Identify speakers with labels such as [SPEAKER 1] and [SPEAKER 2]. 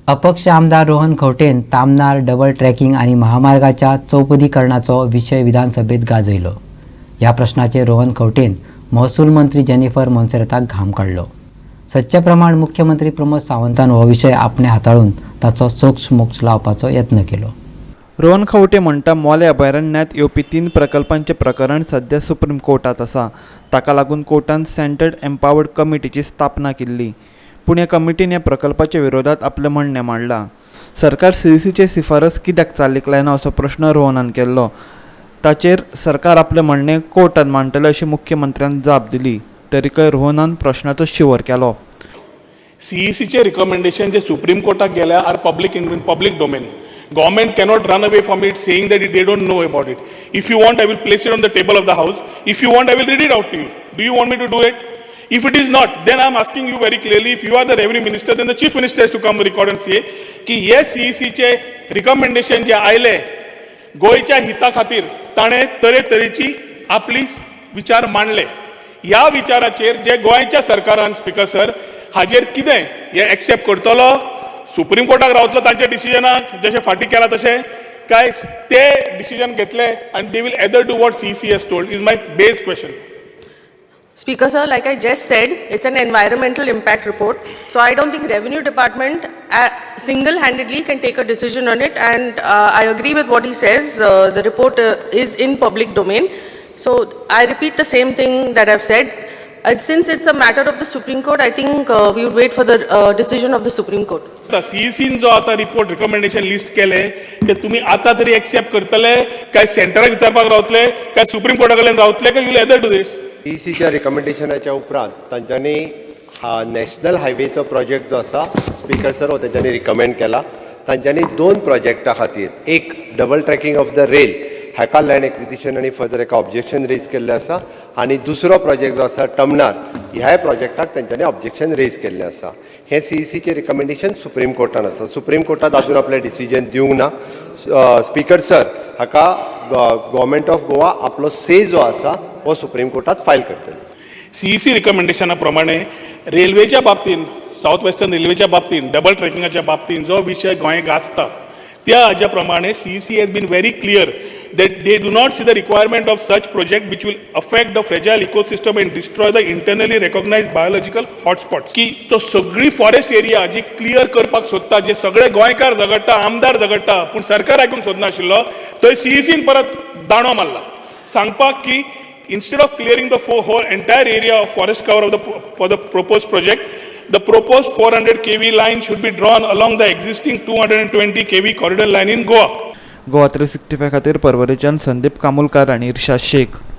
[SPEAKER 1] अपक्ष आमदार Rohan खंवटेन Tamnar double tracking आनी महामार्गाच्या चौपदीकरणाचो विशय विधानसभेत गाजयलो. ह्या प्रश्नाचेर रोहन खंवटेन महसूल मंत्री जेनिफर मोन्सेराताक घाम काडलो. सदचे प्रमाण मुख्यमंत्री प्रमोद सावंतान हो विशय आपणे हाताळून ताचो सोक्ष मोक्ष लावपाचो यत्न केलो.
[SPEAKER 2] रोहन खंवटे म्हणटा, मोलें अभयारण्यांत येवपी तीन प्रकल्पांचें प्रकरण सध्या सुप्रीम कोर्टांत आसा. ताका लागून कोर्टान सेंटर्ड एम्पावर्ड कमिटीची स्थापना केल्ली. पूण ह्या कमिटीन ह्या प्रकल्पाच्या विरोधात आपलें म्हणणें मांडलां. सरकार सीईसीचे शिफारस कित्याक चालीक लायना असो प्रश्न रोहनान केल्लो. ताचेर सरकार आपलें म्हणणें कोर्टात मांडटलें अशी मुख्यमंत्र्यान जाप दिली. तरीकय रोहनान प्रश्नाचो शिंवर केलो.
[SPEAKER 3] सीईसीचे रिकमेंडेशन जे सुप्रीम कोर्टाक गेल्या are public in public domain. Government cannot run away from it saying that they don't know about it. If you want, I will place it on the table of the house. If you want, I will read it out to you. Do you want me to do it? If it is not, then I am asking you very clearly, if you are the revenue minister, then the chief minister has to come record and say की हे सीईसीचे recommendation जे आयले गोंयच्या हिता खातीर, ताणें तरेतरेची आपली विचार मांडले. ह्या विचाराचेर जे गोंयच्या सरकारान, स्पिकर सर, हाजेर कितें हे एक्सेप्ट करतलो, सुप्रीम कोर्टाक रावतलो तांच्या डिसिजनाक जशें फाटीं केलां तशें, काय ते डिसिजन घेतले आनी they will adhere to what CEC has told is my base question.
[SPEAKER 4] Speaker sir, like I just said, it's an environmental impact report. So I don't think revenue department single-handedly can take a decision on it. And I agree with what he says. The report is in public domain. So I repeat the same thing that I've said. And since it's a matter of the Supreme Court, I think we would wait for the decision of the Supreme Court.
[SPEAKER 3] आतां सीईसीन जो आतां report recommendation list केले ते तुमी आतां तरी accept करतले काय सेंटराक विचारपाक रावतले काय सुप्रीम कोर्टा कडेन रावतले काय you'll adhere to this?
[SPEAKER 5] सीईसीच्या रिकमेंडेशनाच्या उपरांत तांच्यांनी नॅशनल हायवेचो प्रोजेक्ट जो आसा, स्पीकर सर, हो तेंच्यांनी रिकमेंड केला. तांच्यांनी दोन प्रोजेक्टा खातीर, एक double tracking of the rail हाका लँड एक्विजिशन आनी फर्दर एका ऑब्जेक्शन रेज केल्लें आसा आनी दुसरो प्रोजेक्ट जो आसा टमनार, ह्याय प्रोजेक्टाक तेंच्यांनी ऑब्जेक्शन रेज केल्लें आसा. हें सीईसीचें रिकमेंडेशन सुप्रीम कोर्टान आसा. सुप्रीम कोर्टात अजून आपलें डिसिजन दिवंक ना. स्पीकर सर, हाका गव्हर्मेंट ऑफ गोवा आपलो से जो आसा हो सुप्रीम कोर्टात फायल करतली.
[SPEAKER 3] सीईसी रिकमेंडेशना प्रमाणे रेल्वेच्या बाबतीन, सावथ वेस्टर्न रेल्वेच्या बाबतीन, डबल ट्रेकिंगाच्या बाबतीन जो विशय गोंय गाजता, त्या हाज्या प्रमाणे CEC has been very clear that they do not see the requirement of such project which will affect the fragile ecosystem and destroy the internally recognized biological hotspots, की तो सगळी फॉरेस्ट एरिया जी क्लियर करपाक सोदता, जे सगळे गोंयकार झगडटा, आमदार झगडटा, पूण सरकार आयकूंक सोदनाशिल्लो. थंय सीईसीन परत दांडो मारला सांगपाक की instead of clearing the whole entire area of forest cover of the for the proposed project, the proposed 400 kV line should be drawn along the existing 220 kV corridor line in Goa.
[SPEAKER 2] Goa 365 खातीर पर्वरेच्यान संदीप कामुलकार आनी इर्शाद शेख.